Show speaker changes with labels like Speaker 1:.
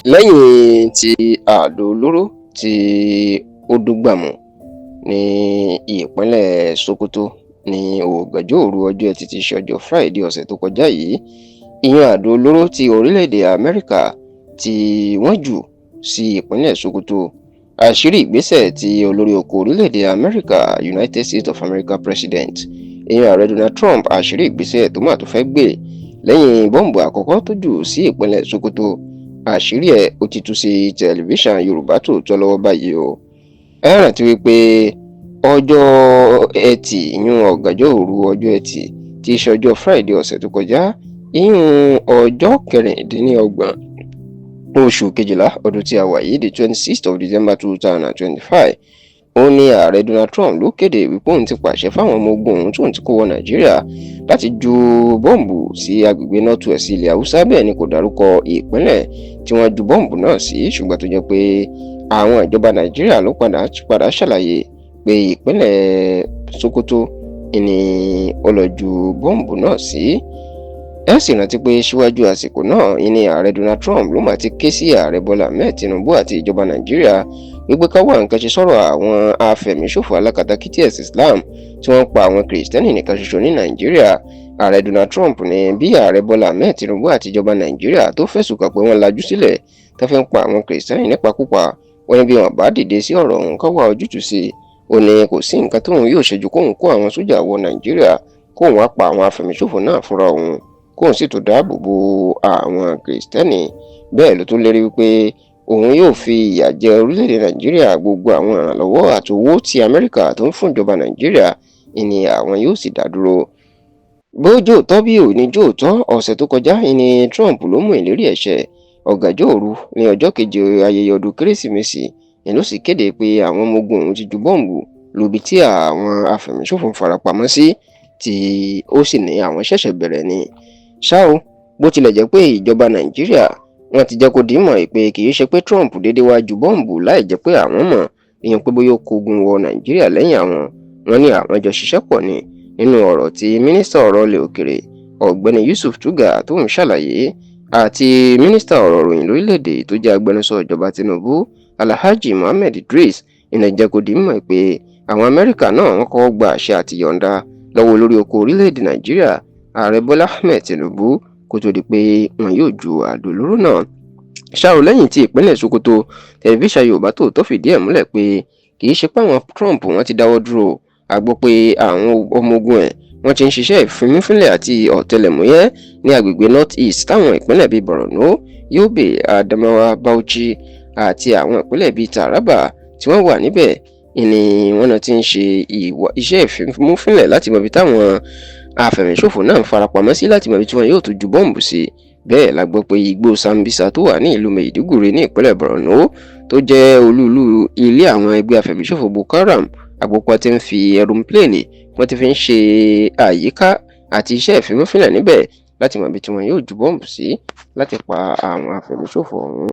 Speaker 1: Lẹ́yìn tí àdó olóró tí ó dúgbàmù ní ìpínlẹ̀ Sokoto ní ọ̀gànjọ́ òru ọjọ́ Ẹtì tí í ṣe ọjọ́ Friday ọ̀sẹ̀ tó kọjá yìí, ìyẹn àdó olóró tí orílẹ̀-èdè Amẹ́ríkà tí wọ́n jù sí ìpínlẹ̀ Sokoto, àṣírí ìgbésẹ̀ tí olórí oko orílẹ̀-èdè Amẹ́ríkà, United States of America President, ìyẹn ààrẹ Donald Trump, àṣírí ìgbésẹ̀ tó mà tó fẹ́ gbé lẹ́yìn bọ́ǹbù àkọ́kọ́ tó jù sí ìpínlẹ̀ Sokoto, àṣírí ẹ̀ ó ti tú sí tẹlifíṣàn Yorùbá Tòótọ́ lọ́wọ́ báyìí o. Ẹ rántí wípé ọjọ́ Ẹtì, ìyún ọ̀gànjọ́ òru ọjọ́ Ẹtì tí í ṣe ọjọ́ Friday ọ̀sẹ̀ tó kọjá, ìyún ọjọ́ 26 oṣù kejìlá ọdún tí a wà yìí, the 26th of December 2025, ó ní ààrẹ Donald Trump ló kéde wípé òun ti pàṣẹ fáwọn ọmọ ogun òun tóun ti kó wọ Nàìjíríà láti ju bọ́ǹbù sí agbègbè North West ilẹ̀ Haúsá. Bẹ́ẹ̀ ni kò dárúkọ ìpínlẹ̀ tí wọ́n ju bọ́ǹbù náà sí, ṣùgbọ́n tó jẹ́ pé àwọn ìjọba Nàìjíríà ló padà ṣàlàyé pé ìpínlẹ̀ Sokoto ni ó lọ ju bọ́ǹbù náà sí. Ẹ sì rántí pé síwájú àsìkò náà ní ààrẹ Donald Trump ló mà ti ké sí ààrẹ Bọ́lá Ahmed Tinubu àti ìjọba Nàìjíríà wípé ká wá nǹkan ṣe sọ̀rọ̀ àwọn afẹ̀míṣòfò alákatakítí ẹ̀sìn Islam tí wọ́n ń pa àwọn Kìrìsìtẹ́nì nìkan ṣoṣo ní Nàìjíríà. Ààrẹ Donald Trump ní bí ààrẹ Bọ́lá Ahmed Tinubu àti ìjọba Nàìjíríà tó fẹ̀sùn kàn pé wọ́n lajú sílẹ̀ tó fi ń pa àwọn Kìrìsìtẹ́nì nípakúpa, wọ́n ní bí wọ́n bá dìde sí ọ̀rọ̀ ọ̀hún, ká wá ojútùú sí i, ó ní kò sí nǹkan tóun yóò ṣe ju kóun kó àwọn sójà wọ Nàìjíríà, kóun wá pa àwọn afẹ̀míṣòfò náà fúnra òun, kóun sì tún dáàbò bo àwọn Kìrìsìtẹ́nì. Bẹ́ẹ̀ ló tún lérí wípé òun yóò fi ìyà jẹ orílẹ̀-èdè Nàìjíríà, gbogbo àwọn ìrànlọ́wọ́ àti owó tí Amẹ́ríkà tó ń fún ìjọba Nàìjíríà ni àwọn yóò sì dá dúró. Bó jóòtọ́ bí ò ní jóòtọ́, ọ̀sẹ̀ tó kọjá ní Trump ló mú ìlérí ẹ̀ṣẹ̀. Ọ̀gànjọ́ òru ní ọjọ́ keje ayẹyẹ ọdún Kérésìmesì ni ló sì kéde pé àwọn ọmọ ogun òun ti ju bọ́ǹbù lubi tí àwọn afẹ̀míṣòfò ń farapamọ́ sí, tí ó sì ní àwọn ṣẹ̀ṣẹ̀ bẹ̀rẹ̀ ni. Ṣá o, bó tilẹ̀ jẹ́ pé ìjọba Nàìjíríà wọ́n ti jẹ́ kó dìímọ̀ pé kì í ṣe pé Trump déédéé wá ju bọ́ǹbù láì jẹ́ pé àwọn mọ̀, ìyẹn pé bóyá ó kógun wọ Nàìjíríà lẹ́yìn àwọn, wọn ní àwọn jọ ṣiṣẹ́ pọ̀ ni. Nínú ọ̀rọ̀ tí mínísítà ọ̀rọ̀ ilẹ̀ òkèrè, ọ̀gbẹ́ni Yusuf Tuggar, tó ń ṣàlàyé, àti mínísítà ọ̀rọ̀ ìròyìn lórílẹ̀‐èdè tó jẹ́ agbẹnusọ ìjọba Tinubu, Alhaji Mohammed Idris, ìnà jẹ́ kó dìímọ̀ pé àwọn Amẹ́ríkà náà wọ́n kọ́kọ́ gba àṣẹ àti yọ̀ǹda lọ́wọ́ olórí oko orílẹ̀‐èdè Nàìjíríà, ààrẹ Bọ́lá Ahmed Tinubu, kó tó di pé wọn yóò ju àdó olóró náà. Ṣá ò, lẹ́yìn tí ìpínlẹ̀ Sokoto, tẹlifíṣàn Yorùbá Tòótọ́ fìdí ẹ̀ múlẹ̀ pé kì í ṣe pé àwọn Trump wọ́n ti dáwọ́ dúró. A gbọ́ pé àwọn ọmọ ogun ẹ̀ wọ́n ti ń ṣiṣẹ́ ìfimúfínlẹ̀ àti ọ̀tẹlẹ̀múyẹ́ ní agbègbè North East, táwọn ìpínlẹ̀ bíi Borno, Yobe, Adamawa, Bauchi àti àwọn ìpínlẹ̀ bíi Taraba tí wọ́n wà níbẹ̀ ni wọ́n náà ti ń ṣe iṣẹ́ ìfimúfínlẹ̀ láti mọ ibi táwọn afẹ̀míṣòfò náà ń farapamọ́ sí, láti mọ ibi tí wọ́n yóò tún ju bọ́ǹbù sí. Bẹ́ẹ̀ la gbọ́ pé igbó Sambisa tó wà ní ìlú Maiduguri ní ìpínlẹ̀ Borno, tó jẹ́ olúùlú ilé àwọn ẹgbẹ́ afẹ̀míṣòfò Boko Haram, àgbọ̀pọ̀ ti ń fi ẹrọpílẹ̀ẹ̀nì wọ́n ti fi ń ṣe àyíká àti iṣẹ́ ìfimúfínlẹ̀ níbẹ̀ láti mọ ibi tí wọ́n yóò ju bọ́ǹbù sí láti pa àwọn afẹ̀míṣòfò ọ̀hún.